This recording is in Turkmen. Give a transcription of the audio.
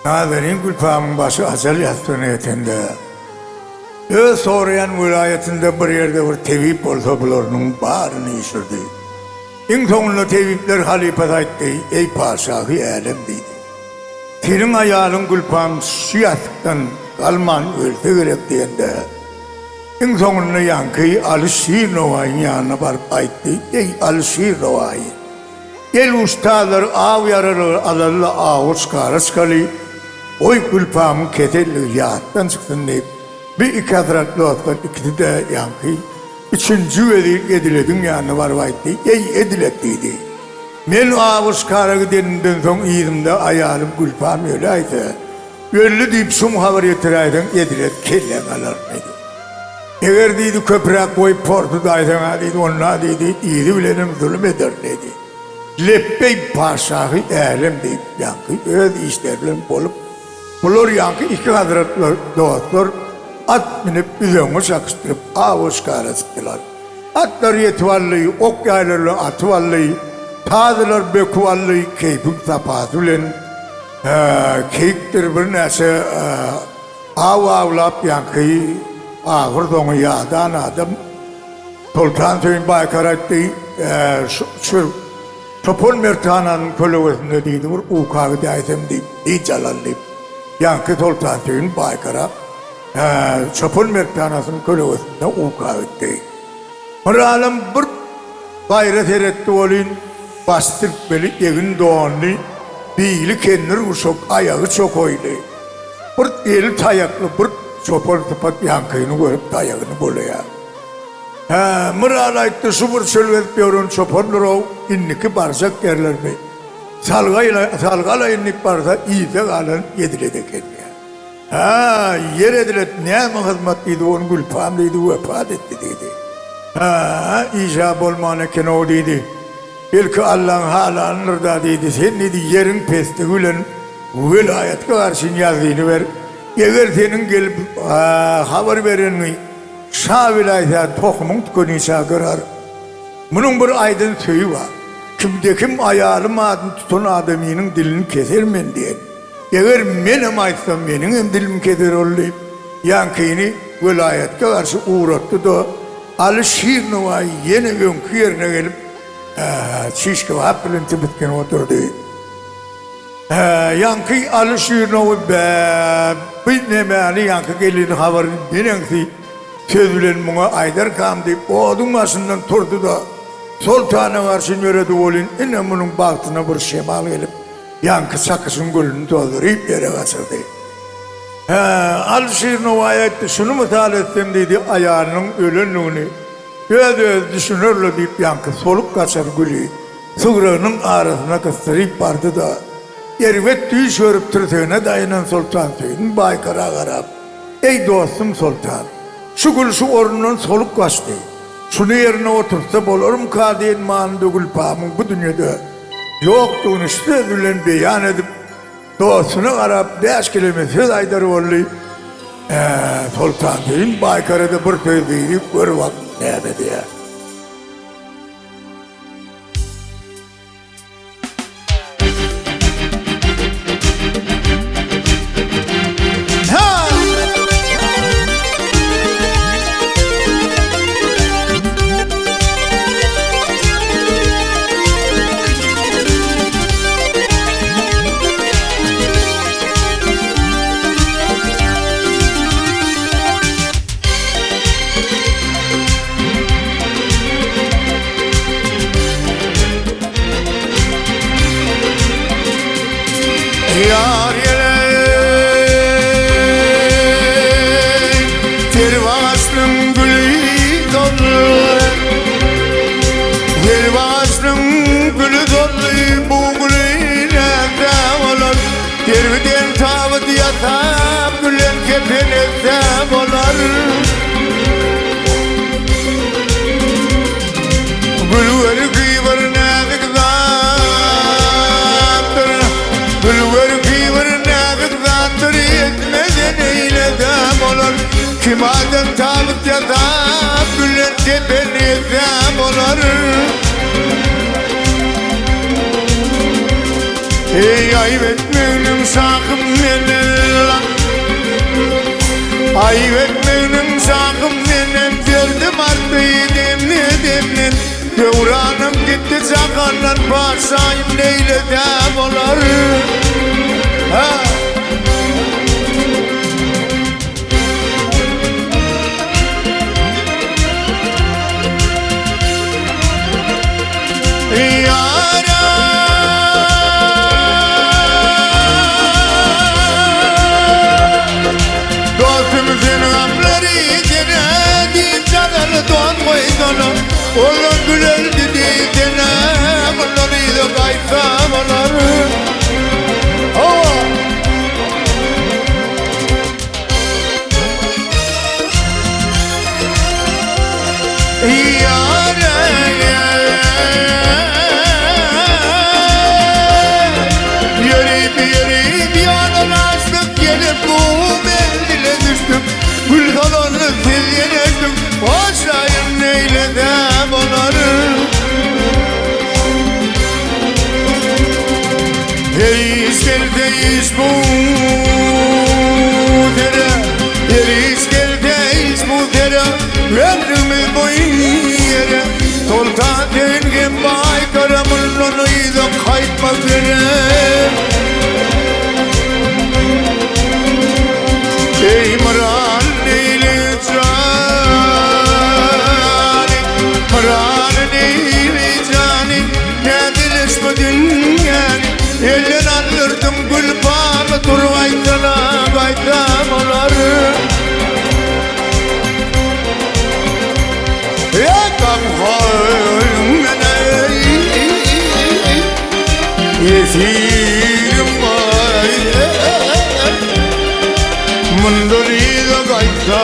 Nazanin Gülpamyň başy ajal ýassygyna ýetende, öz soraýan welaýatynda bir ýerde bir tebip bolsa bularynyň baryny üýşürdi. Iň soňunda tebipler halypasy aýtdy, Eý patyşahy älem diýdi. Seniň aýalyň Gülpam şu ýassykdan galman ölse gerek diýende, iň soňunda ýaňky Aly Şir Nowaýyň ýanyna baryp aýtdy, Eý Aly Şir Nowaýy! Gel ustazlary aw ýaralygy alaly-da awa çykara çykaly, goý Gülpamyň keselligi ýatdan çyksyn diýip, bi iki hazrat dostlar ikisi-de ýaňky üçünji wezir Edilediň ýanyna baryp aýtdy, Eý, Edilet diýdi. Men awa çykara gidenimden soň yzymda aýalym Gülpam öläýse, Öldi diýip şum habar ýetiräýseň Edilet kelläňi alaryn diýdi. Eger diýdi köpräk goýup porsudaýsaň-a diýdi, onda diýdi yzy bilenem zulum ederin diýdi. Lepbeý paşahy älem diýip ýaňky öz işleri bilen bolup bular ýaňky iki hazratlar dostlar at münüp üzeňňi çakyşdyryp awa şikara çykdylar. Atlar ýetip aldy, ok ýaýlar bilen atyp aldy, tazylar böküp aldy, keýpiň sapasy bilen keýikdir birnäçe aw awlap ýaňky ahyr soňy ýadan adam Soltan Söýün Baýkar aýtdy, Şu çopan merthananyň kölegesinde diýdi bir uka gidäýsem diýip, dynç alan diýip. Ýaňky Soltan Söýün Baýkara çopan merthanasynyň kölegesinde uka gitdi. Bir alym bir gaýra seretdi welin, başy silkmeli egin donly, bili kendir guşak, aýagy çokaýly, bir eli taýakly bir çopan sypat ýaňkyny görüp taýagyny bolaýar. Hä, Myraly aýtdy, şu bir çöl gezip ýören çopandyr-ow, indiki barjak ýerlerimi salgy alaýyn diýip barsa, yzda galan Edilet eken diýýär. Hä, ýer edilet näme hyzmat diýdi, ony Gülpam diýdi, wepat etdi diýdi. Hä, iş-ä bolman eken-ow diýdi. Belki Allaň halanydyr-da diýdi. Sen diýdi, ýeriň pesligi bilen welaýatga garşyn ýazgyny ber. Eger seniň gelip habar bereniňi şa biläýse, tohumyň tükeniçä gyrar. Munuň bir aýdan söýi bar. Kimde-kim aýalym adyny tutan adamynyň dilini keser men diýen. Eger menem aýtsam, meniňem dilim keser ol diýip, ýaňkyny welaýatga garşy ugratdy-da, Aly Şir Nowaýy ýene öňki ýerine gelip, çiş kebap bilen timitgenip oturdy. Ýaňky Aly Şir Nowaýy, Bä, bu nemäni, ýaňky gelin habaryny neneňsi söz bilen muňa aýdarkam diýip, oduň başyndan turdy-da, Soltana garşy ýöredi welin, ine munuň bagtyna bir şemal gelip, Ýaňky çakyşyň gülüni tozduryp ýere gaçyrdy. Hä, Alyşir Nowaýy aýtdy, şuny mysal etsem diýdi, aýalynyň ölendigini öz-özi düşüner-le diýip ýaňky solup gaçan güli sygragynyň arasyna gysdyryp bardy-da, erbet düýş görüp tirsegine daýanan Soltansöýün Baýkara garap, Eý, dostum Soltan, şu gül şu orundan solup gaçdy. Şuny ýerine oturtsa bolarmyka diýen manyda Gülpamyň bu dünýede ýokdugyny şu söz bilen beýan edip, dostuna garap bäş keleme söz aýdar boldy, Ä, Soltansöýün Baýkarada bir söz diýdi, gör bak näme diýýär. Ýar ýelek Ter bagşynyň güli doldy Ter bagşynyň güli doldy Bu güli nätse bolar Terbiden tabyt ýasap Gülen kepen etse bolar Gül görki bir näzik zatdyr Gül görki bir näzik zatdyr Etmeden eýlese bolar Kim adam tabyt ýasap Gülen kepen etse bolar. Eý aýyp etmeginiň şahym menem Aýyp etmeginiň şahym menem Derdim artdy demli-demden Döwranym gitdi jahandan Paşaýym neýlese bolar Ha! Dostum sen gamlary sene Diýip don goýsana Olar gülerdi diýsene Bundan yza gaýtsa bolar Hawa Ýörip ýörip ýoldan aşdyk gelip bu menzile düşdük Gül salonly siz ýeneşdik Hoşlaýyn neýlesem olar Her iş gelse iş bu sere Her iş gelse iş bu sere Ömrümiz boýy ýere Soltan sen hem baýkara Mundan yza gaýtmaz gerek Eý myral neýle jany Myral neýle jany Nädiliş bu dünýäni Elden aldyrdyň gülpamy Tur gaýtsana gaýtsam olar Ýesirim aý Mundan yza gaýtsa.